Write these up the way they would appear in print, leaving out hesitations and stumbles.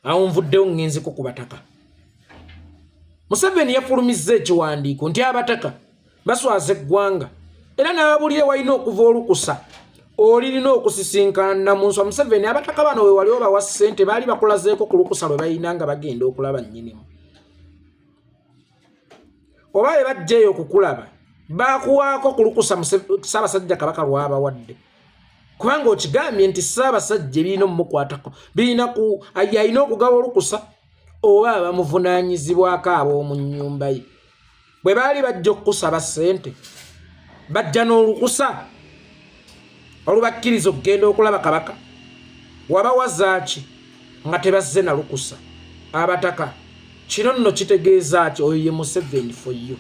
Awo nvuddewo ŋŋenzeko ku bataka. Museveni yafulumizza ekiwandiiko nti abataka baswaza eggwanga, era n'ababulire walina okuva olukusa olirina okusisinkana Namunswa. Museveni, abataka bano we wali obawa ssente, baali bakulazeeko ku lukusa lwe balina nga bagenda okulaba nnyinimu? Oba be bajja eyo okukulaba bakuwaako ku lukusa Ssaabasajja Kabaka lwabawadde? Kubanga okigambye nti Ssaabasajja ebirina omumukwatako birina ku alina okugaba olukusa oba abamuvunaanyizibwako ab'omu nnyumba ye. Bwe baali bajja okukusaba ssente, bajja n'olukusa olubakkiriza okugenda okulaba Kabaka? Wabawa zaaki nga tebazze na lukusa? Abataka, kino nno kitegeeza ki? Oyo ye Museveni for you,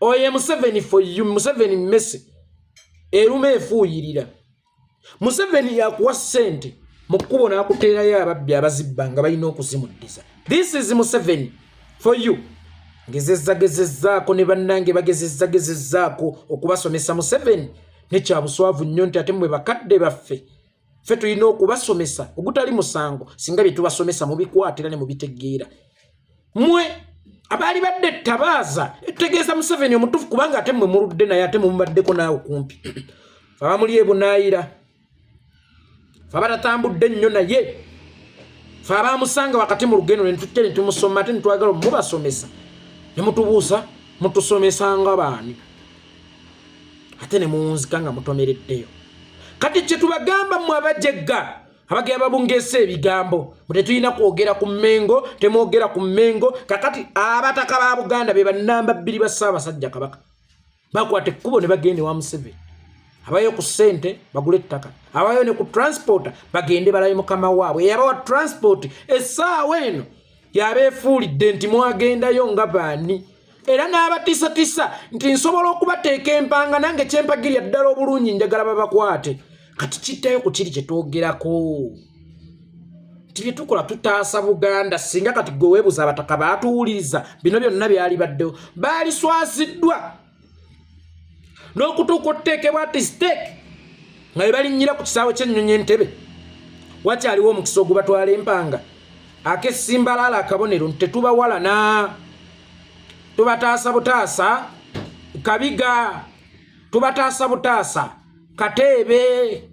oyo ye Museveni for you. Museveni mmese eruma efuuyirira. Museveni yakuwa ssente mu kkubo n'akuteerayo ababbi abazibba nga balina okuzimuddiza. This is Museveni for you. Ngezezza gezezzaako ne bannange bagezezza gezezzaako okubasomesa Museveni, nekyabuswavu nnyo nti ate mmwe bakadde baffe, ffe tulina okubasomesa, ogutali musango singa bye tubasomesa mubikwatira ne mubitegeera. Mmwe abaali badde ettabaaza etutegeeza Museveni omutuufu, kubanga ate mmwe muludde naye, ate mumubaddeko naawe kumpi. Fe abamuli ebunaayira, fe abatatambudde nnyo naye, fe abamusanga wakati mu lugendo ne tujja ne tumusoma, ate netwagala mubasomesa ne mutubuusa mutusomesanga baani, ate ne muwunzika nga mutomereddeyo. Kati kye tubagamba mmwe abajegga, abagenda babungeesa ebigambo mutetulina kwogera ku Mmengo, temwogera ku Mmengo. Kakati abataka ba Buganda be bannamba bbiri ba Ssaabasajja Kabaka, bakwata ekkubo ne bagenda ewa Museveni. Abayo ku ssente bagule ettaka, abayo ne ku transport bagende balabe mukama waabwe eyabawa transport. Essaawa eno yabeefuulidde nti mwagendayo nga baani, era n'abatisatisa nti nsobola okubateeka empanga nange kyempagirya ddala obulungi, njagala babakwate. Kati kittayo ku kiri kyetwogerako nti bye tukola tutaasa Buganda. Singa kati gwe weebuza abataka baatuwuliriza, bino byonna byali baddewo, baaliswaziddwa n'okutuuka otuteekebwa ati stake nga bwe balinnyira ku kisaawe ky'ennyonyi Entebe. Wakyaliwo omukisa ogubatwala empanga ak'essimbalaala, akabonero nti tetubawalana, tubataasa butaasa kabiga, tubataasa butaasa kateebe.